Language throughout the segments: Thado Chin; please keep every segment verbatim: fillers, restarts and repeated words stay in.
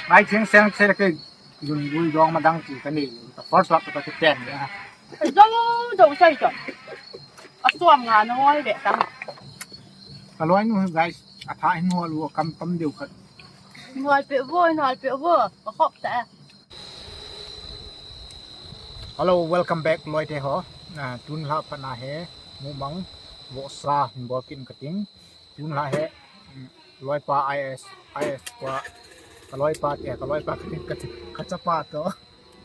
Ai, cheng seng che le kei, lungdong madang ti ka nei, ka first lap ka ti ten le. Dong dong sai to. A suam nga na hoi ve tang. Ka loi nu guys, a tha hin hol u kam tam deu khat. Hol pe vo, hol pe vo, ka khop ta. Hello, welcome back, loi te ho. Ah, tun la pha na he, mukbang, vohsa, hin bol kit ka ting. Tun la he, mm, loipa I S, I S pa, ka loipa te, ka loipa ka ting, ka ting, ka chapa to.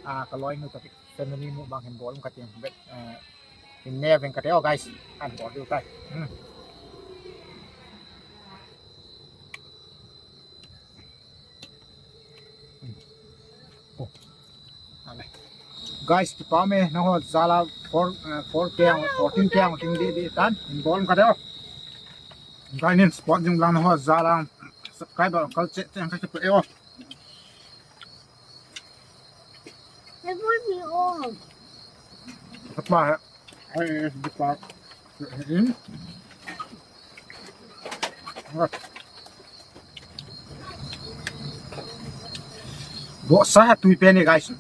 Ah, ka loi nu ka ting, family mukbang hin bol ka ting, bet, eh, hin ne veng ka te, oh, guys, an bol diu tai. Hmm. Oh. Guys, kipa me, na ho jala four, eh, four K, fourteen K, ting di, di tan, bol ka deo. Guys, nin support jing lang na ho jala, subscribe, kal che, che, ka che, oh. Support me, oh. Support. Ai, eh, di pa. Hmm. Vohsa ha tui pen e, guys.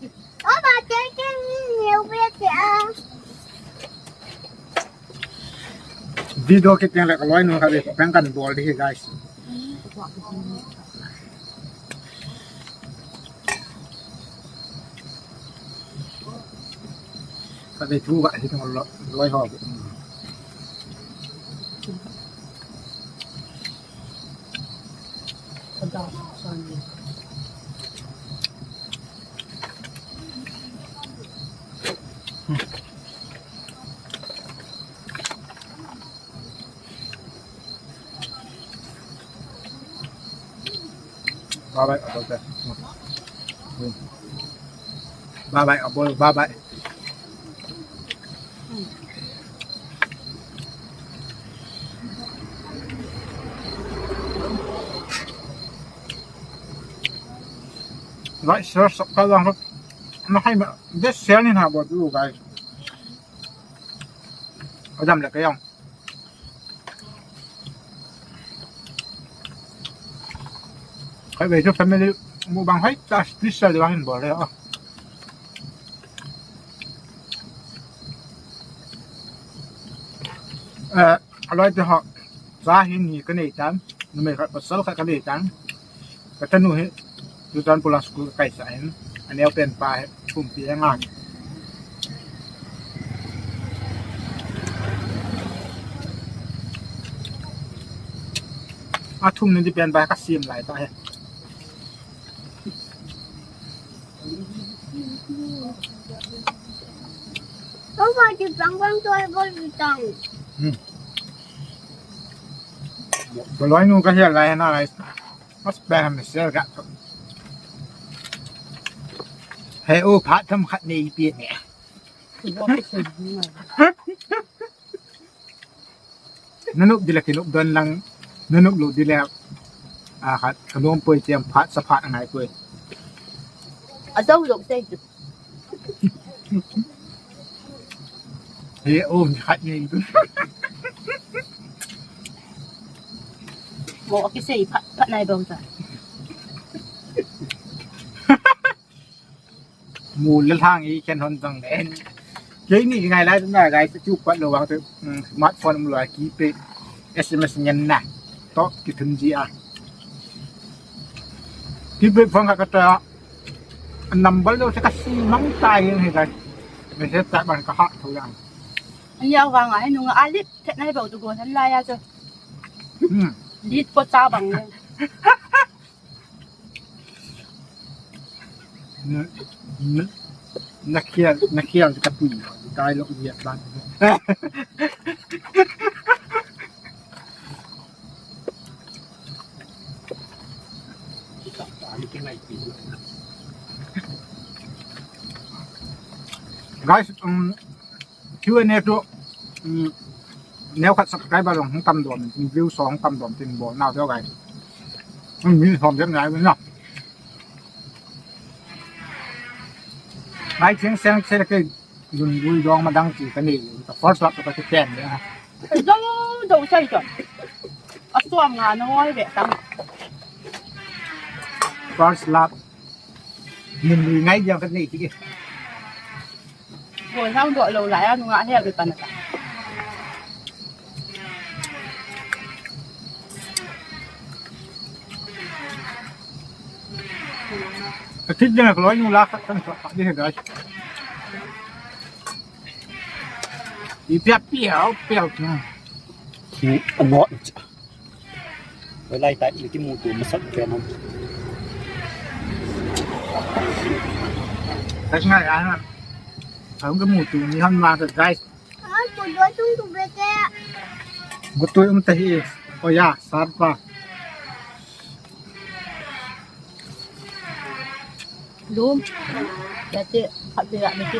Oh, ba, ke, ke, ni, ni, u, be, ke, ah. Video kit teng le ka loi nu ka be, pen kan bol di hi, guys. Ka dei thu ka hi thong lo, loi ho. Bye bye, abol te. Bye bye, abol, bye bye. Guys, share, subscribe lang. Na hai ma, just share ni ha bol tu, guys. Adam le ka yang. Hai ve chu family mukbang hai ta special la hin bol le, ah. Eh, a loi te ho, cha hin ni ka nei tan, numei khat pasal khat ka nei tan. Ka tanu hi, Churachandpur a school ka kai sa hin, a neo pen pa hi, thum pi a ngan. A thum ni di pen pa hi ka sim lai ta hi. Papa, di bang bang tu ai bol bitang. Hmm. Ka loi nu ka hial lai na lai. Mas pe ham sel ka. He u phat tham khat nei pi ne. Na nop di le ki nop don lang. Na nop lou di le. A khat ka nom poi tiam phat sa phat ngai poi. A dou lou sei. He, oh, ni khat ni. Mo, okay, sei, phat, phat nai bang ta. Mu le thang i khen hon tang den. Kei ni ngai lai na guys, chu pat lou vang te, mm, smartphone mu lai ki pe S M S ngen na. To ki thun ji a. Ki pe phone ka ta number lo se ka si mang tai he guys. Message ta ban ka ha thu yang. An ya vang a he nung a lit thet nai bau tu go han lai a chu. Hmm. Lit po cha bang. Na, na, na khial, na khial ka pui, ka lo ye ban. Guys, um, Q and A chu, um, neo khat subscriber jong hung tam dom, view jong hung tam dom, tin bol nau teo guys. Um, mi som jep ngai na. Guys, cheng seng che le kei, lungdong madang ti ka nei, ka first lap ka ti ten le. Dong dong sai to. A suam nga na hoi ve tang. First lap. Min lui ngai diang ka nei ti. Bol hang doh lou lai a nunga hel be pan ta. Ka thit ding ka loi nu la khat kan sa khat ding he guys. I pia pia, pia pia. Hi, a ngot. Hoilai tai, i kimuto masat pen ham. Guys, ngai a na. Ang kimuto ni ham ma guys. Ang tu dua tung tu bete. Gutu um tahi. Oh ya, sar pa. Lum. Dati, khat pira ni ti.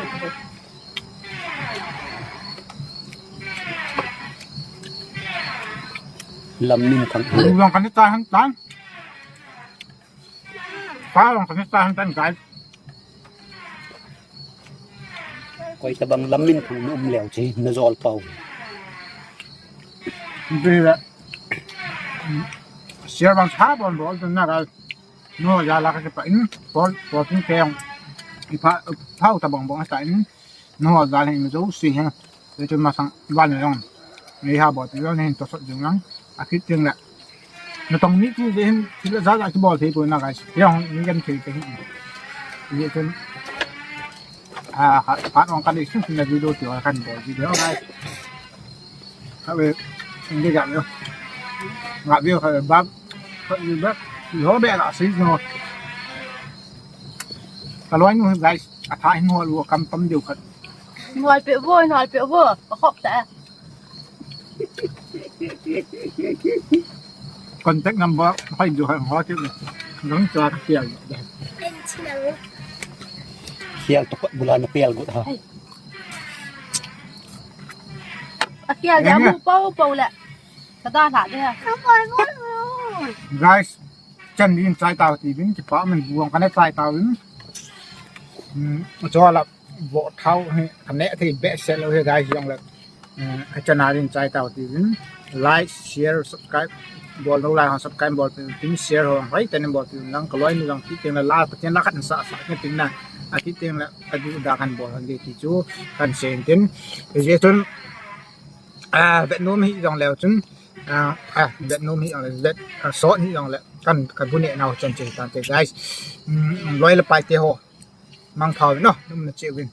Lam min khang. Lu long kan ta han tan. Pa long kan ta han tan, guys. Koi tabang lam min khang um leu chi, na jol pau. Bi la. Siar bang sa bon bol tu na, guys. No, ja la ka pa in, pol, pol tin ke yong. I pha, phau tabang bang sa in. No, ja le in jo si ha. Ve chu masang van le yong. Ni ha bo ti yong hin to sot jung lang. A khit jung la. Na tong ni ti je hin, ti la ja ja ki bol thei poi na guys. Yong ni kan thei te hin. Ni kan. A, ha, ha, ong kan ni su na video ti kan bol video guys. Kha ve, nge ga ve. Nga ve kha ve bab. Kha ve bab. Lo be la si no. Ka loi nu guys, a tha hin hol u kam tam diu khat. Hol pe vo, hol pe vo. Ka khop ta. Contact number, hoi diu hoi hol ti. Nang cha ka kial. Kial to kot bula na pel gut ha. Ai. A kial dia mu pau pau le. Ka da la de ha. Guys, chan din chai tau ti bin, kipa min buang kana chai tau bin. Hmm, cho la bo thau he, kana thei be se lo he guys, jong le. Hmm, ka channel din chai tau ti bin. Like, share, subscribe. Bol lo like, subscribe bol tin, share ho, hoi, ten bol tin, lang ka loi ni lang ti ten la, la, ten la khat sa, sa, tin na. A ti ten la, ka du da kan bol han de ti chu, kan sen tin. Je tun, a, vet nom hi jong leu chun. A, a, vet nom hi jong le, vet, a, sot hi jong le. Kan, ka bu ne nau chan che tan te, guys. Mm, loi le pai te ho. Mang phau no, num na che win.